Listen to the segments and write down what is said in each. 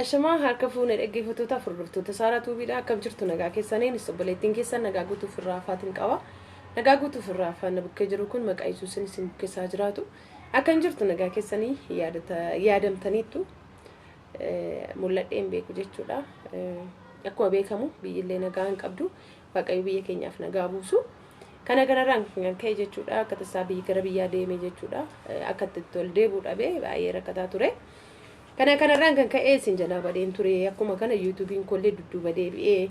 Ashamaa harka fuune dhaggeeffattoota hordoftoota Saaraa Tuubiidha. Akkam jirtu nagaa keessaniin obboleettiin keessan nagaa guutuu ofirraa afaatiin qaba. Nagaa guutuu ofirraa afaan na bukkee jiru kun maqaa Yesuusin isin bukkeessaa jiraatu. Akkam jirtu nagaa keessanii yaadamtaniittu mul'adhee hin beeku jechuudha. Akkuma beekamu biyyillee nagaa hin qabdu. Waaqayyo biyya keenyaaf nagaa buusu. Kana kanarraan kan ka'e jechuudha. Akka tasaa biyyi gara biyyaa deeme jechuudha. Akka itti ol deebi'u dhabee baay'ee rakkataa ture. Kana kanarraan kan ka'e isin jalaa badeen ture. Akkuma kana yuutuubiin kollee dudduuba deebi'ee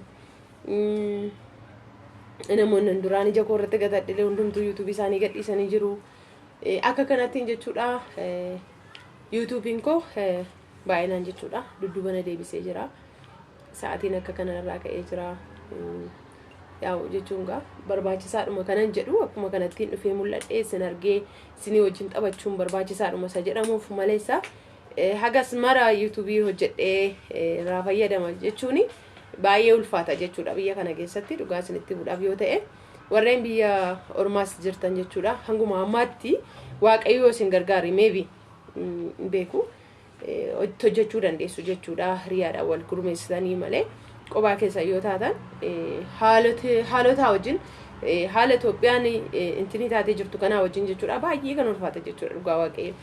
namoonni duraan ija koo irratti gatadhilee hundumtuu yuutuubii isaanii gadhiisanii jiru. Akka kanattiin jechuudha yuutuubiin koo baay'inaan jechuudha dudduuba na deebisee jira. Sa'aatiin akka kanarraa ka'ee jira. Yaa'u jechuun gaa barbaachisaadhuma kanan jedhu akkuma kanattiin dhufee mul'adhee isin argee isinii wajjin taphachuun barbaachisaadhuma isa jedhamuuf maleessa hagas mara yuutuubii hojjedhee irraa fayyadama jechuun baay'ee ulfaata jechuudha biyya kana keessatti dhugaa isinitti buudhaaf yoo ta'e warreen biyya ormaas jirtan jechuudha hanguma ammaatti waaqayyo isin gargaari maybe hin beeku hojjechuu dandeessu jechuudha hiriyaadhaan wal gurmeessitanii malee qophaa keessa yoo taatan haalota wajjin haala Itoophiyaan intinii taatee jirtu kanaa wajjin jechuudha baay'ee kan ulfaata jechuudha dhugaa waaqayyo.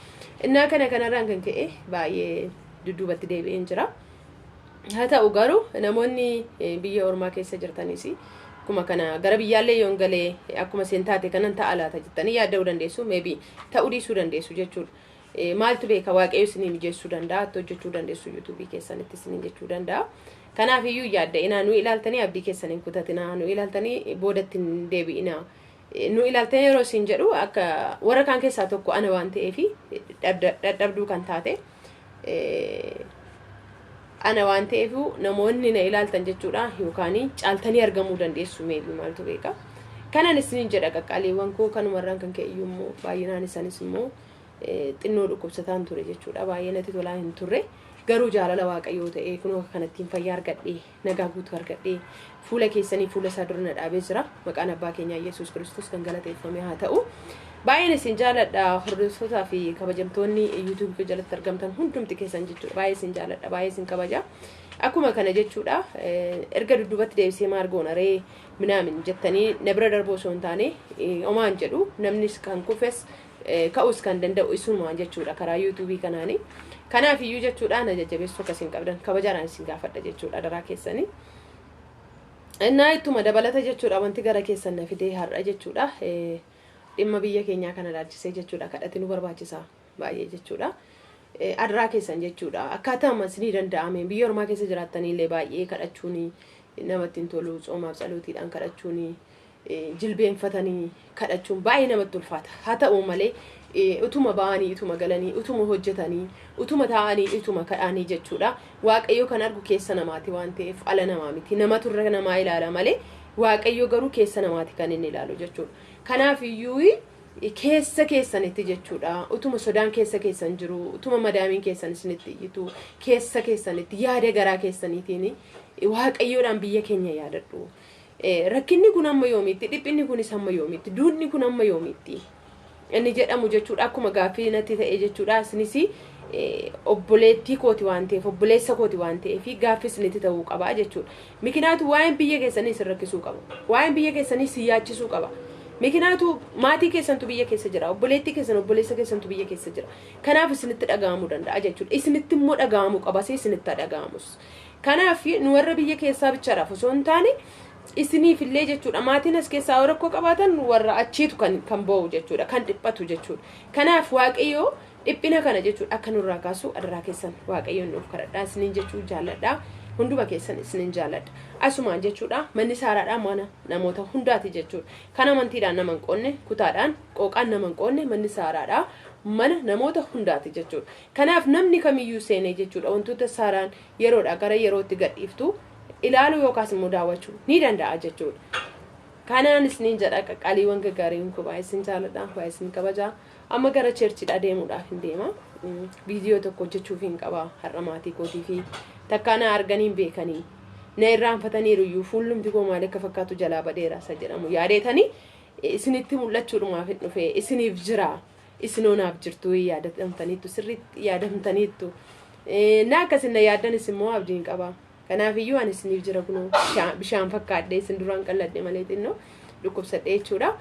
Innaa kana kanarraan kan ka'e baay'ee dudduubatti deebi'een jira. Haa ta'u garuu namoonni biyya ormaa keessa jirtanis akkuma kana gara biyyaallee yoon galee akkuma isheen taate kanan ta'a laata jettanii yaadda'uu dandeessu maybe ta'uu dhiisuu dandeessu jechuudha. Maaltu beeka waaqayyo isinii mijeessuu danda'a itti hojjechuu dandeessu yuutuubii keessanitti isinii jechuu danda'a. Kanaaf iyyuu yaadda'inaa nu ilaaltanii abdii keessan hin kutatinaa nu ilaaltanii boodatti hin deebi'inaa. Nu ilaaltanii yeroo isin jedhu akka warra kaan keessaa tokko ana waan ta'eef dadhabduu kan taate ana waan ta'eef namoonni na ilaaltan jechuudha yookaan caaltanii argamuu dandeessu maybe maaltu beeka. Kanan isiniin jedha qaqqaaliiwwan koo kanumarraan kan ka'e iyyuu immoo baay'inaan isaanis immoo xinnoo dhukkubsataan ture jechuudha baay'ee natti tolaa hin turre. Garuu jaalala waaqayyoo ta'ee kunoo akka kanattiin fayyaa argadhee nagaa guutuu argadhee fuula keessanii fuula isaa dura na dhaabee jira. Maqaan abbaa keenyaa Yesuus Kiristoos kan galateeffame haa ta'u. Baay'een isin jaaladha hordoftootaa fi kabajamtoonni yuutuubii jalatti argamtan hundumti keessan jechuudha. Baay'ee isin jaaladha baay'ee isin kabaja. Akkuma kana jechuudha erga dudduubatti deebisee maal goona ree minaamin jettanii na bira darbuu osoo hin taane omaan jedhu namnis kan kufes ka'us kan danda'u isumaan jechuudha karaa yuutuubii kanaani. Kanaaf iyyuu jechuudha na jajjabeessuu akkasiin qabdan kabajaadhaan isin gaafadha jechuudha daraa keessanii. Innaa ittuma dabalata jechuudha wanti gara keessan na fidee har'a jechuudha dhimma biyya keenyaa kana ilaalchisee jechuudha kadhati nu barbaachisa baay'ee jechuudha. Adaraa keessan jechuudha akkaataa ammas ni danda'ame biyya ormaa keessa jiraattaniillee baay'ee kadhachuun namatti hin tolu tsoomaaf tsalootiidhaan kadhachuun jilbeenfatanii kadhachuun baay'ee namatti ulfaata. Haa ta'u malee utuma ba'anii utuma galanii utuma hojjetanii utuma taa'anii utuma kadhaanii jechuudha. Waaqayyo kan argu keessa namaati waan ta'eef ala namaa miti. Namatu irra namaa ilaala malee waaqayyo garuu keessa namaati kan inni ilaalu jechuudha. Kanaaf iyyuu keessa keessanitti jechuudha. Utuma sodaan keessa keessan jiru, utuma madaamiin keessan isinitti iyyitu, keessa keessanitti yaada garaa keessaniitiin waaqayyoodhaan biyya keenya yaadadhu. Rakkinni kun amma yoomiitti, dhiphinni kunis hamma yoomiitti, duudni kun hamma yoomiitti inni jedhamu jechuudha. Akkuma gaaffii natti ta'e jechuudha. Isinis obboleettii kooti waan ta'eef, obboleessa kooti waan ta'eef gaaffii isinitti ta'uu qaba jechuudha. Mikinaatu waa'een biyya keessanii isin rakkisuu qaba. Waa'een biyya keessanii isin yaachisuu qaba. Mikinaatu maatii keessantu biyya keessa jira. Obboleettii keessan obboleessa keessantu biyya keessa jira. Kanaaf isinitti dhaga'amuu danda'a jechuudha. Isinitti immoo dhaga'amuu qaba. Isinitti dhaga'amus. Kanaaf nu warra biyya keessaa bichaadhaaf osoo hin taane isiniif illee jechuudha. Maatiin as keessaa yoo rakkoo qabaatan warra achiitu kan ba'u jechuudha. Kan dhiphatu jechuudha. Kanaaf waaqayyoo dhiphina kana jechuudha akka nurraa kaasu adaraa keessan waaqayyoon nuuf kadhadhaa isiniin jechuu jaalladha. Hunduma keessan isiniin jaalladha. Asumaan jechuudha manni saaraadhaa mana namoota hundaati jechuudha. Kan amantiidhaan nama hin qoonne kutaadhaan qooqaan nama hin qoonne manni saaraadhaa mana namoota hundaati jechuudha. Kanaaf namni kamiyyuu seenee jechuudha wantoota saaraan yeroodhaa gara yerootti gadhiiftu ilaaluu yookaas immoo daawwachuu ni danda'a jechuudha. Kanaan isiniin jedha qaqqaaliiwwan gaggaariin koo baay'ee isin jaalladha baay'ee isin kabaja. Amma gara cheerchiidhaa deemuudhaaf hin deema. Viidiyoo tokko hojjechuuf hin qaba har'a maatii kootii fi takkaa na arganii hin beekanii. Na irraanfataniiru iyyuu fuullumti koo maal akka fakkaatu jalaa badeera isa jedhamu yaadeetanii isinitti mul'achuudhumaaf hin dhufe isiniif jira. Isinoo naaf jirtu yaadatamtaniittu sirriitti yaadamtaniittu. Na akkasin na yaaddanis immoo abdiin qaba. Kanaafiyyuu ani isiniif jira kunoo, bishaan fakkaadhee isin duraan qalladhe malee xinnoo dhukkubsadhee jechuudha.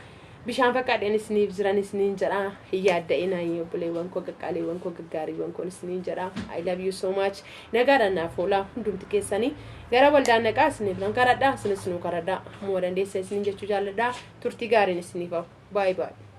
Bishaan fakkaadheen isiniif jiran isiniin jedha. Hin yaadda'inaa, obboleewwan koo qaqqaaliiwwan koo, gaggaariiwwan koo isiniin jedha. I love you so much. Nagaadhaan naaf oolaa hundumti keessanii. Gara waldaan naqaa, isiniif nan kadhadha, isinis nuu kadhadha. Hamuma dandeessa isiniin jechuu jaalladha. Turtii gaariin isiniif hafu. Bye bye.